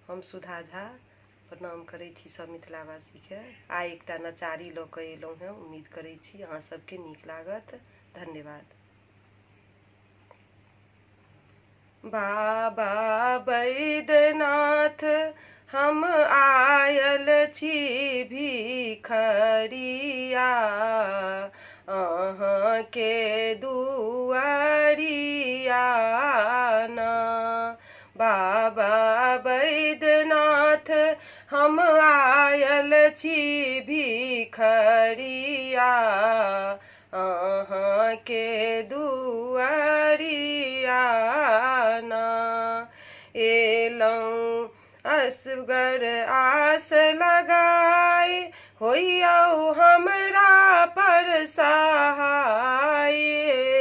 हम सुधा झा प्रणाम करै छी सब मिथिलावासीके। आइ एकटा नचारी लऽ कऽ एलहुँ हेँ। उम्मीद करै छी अहाँ सबके नीक लागत। धन्यवाद। बाबा बैद्यनाथ हम आयल छी भिखरिया, अहाँके दुआरिया ना। बाबा बैद्यनाथ हम आयल छी भिखरिया, अहाँके दुआरिया ना। एलहुँ असगर आस लगाय, होइयौ हमरा पर सहाय।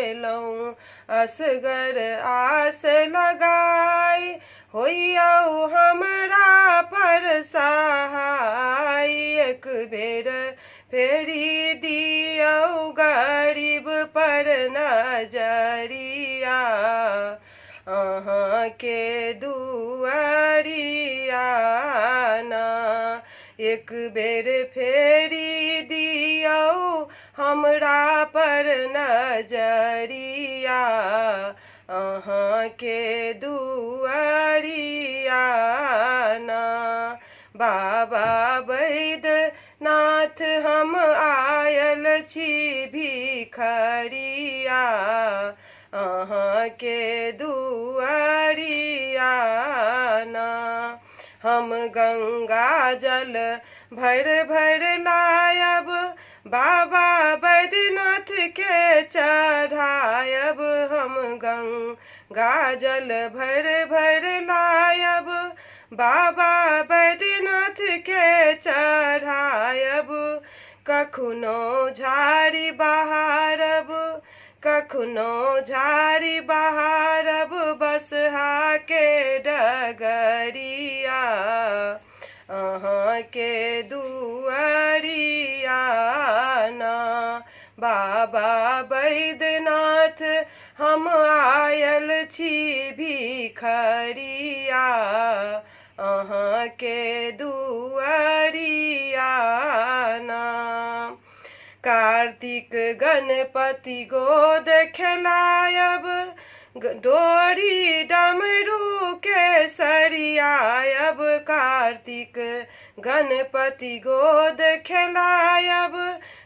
एलहुँ असगर आस लगाय, होइयौ हमरा पर सहाय। एक बेर फेरि दियौ गरीब पर नजरिया, अहाँके दुआरिया ना। एक बेर फेरि दियौ हमरा पर नजरिया, अहाँके दुआरिया ना। बाबा बैद्यनाथ हम आयल छी भिखरिया, अहाँके दुआरिया ना। हम गंगा जल भरि भरि लायब, बाबा बैद्यनाथ के चढ़ायब। हम गंगा जल भरि भरि लायब, बाबा बैद्यनाथ के चढ़ायब। कखनो झाड़ी बहारब, कखनो झाड़ी बहारब बसहा के डगरिया, अहाँके दुआरिया ना। बाबा बैद्यनाथ हम आयल छी भिखरिया, अहाँके दुआरिया ना। कार्तिक गणपति गोद खेलायब, डोरी डमरू के सरियायब। कार्तिक गणपति गोद खेलायब,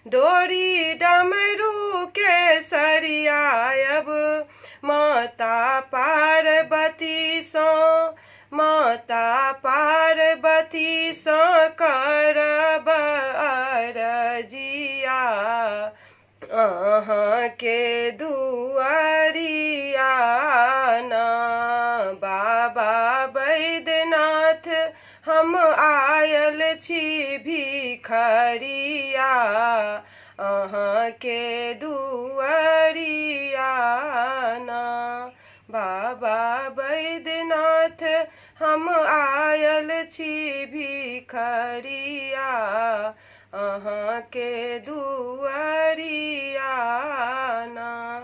डोरी डमरू के सरियायब। माता पार्वती सँ, माता पार्वती सँ करब अरजिया, अहाँके दुआरिया ना। बाबा बैद्यनाथ हम आयल छी भिखरिया, अहाँके दुआरिया ना। बाबा बैद्यनाथ हम आयल छी भिखरिया, अहाँके दुआरिया ना।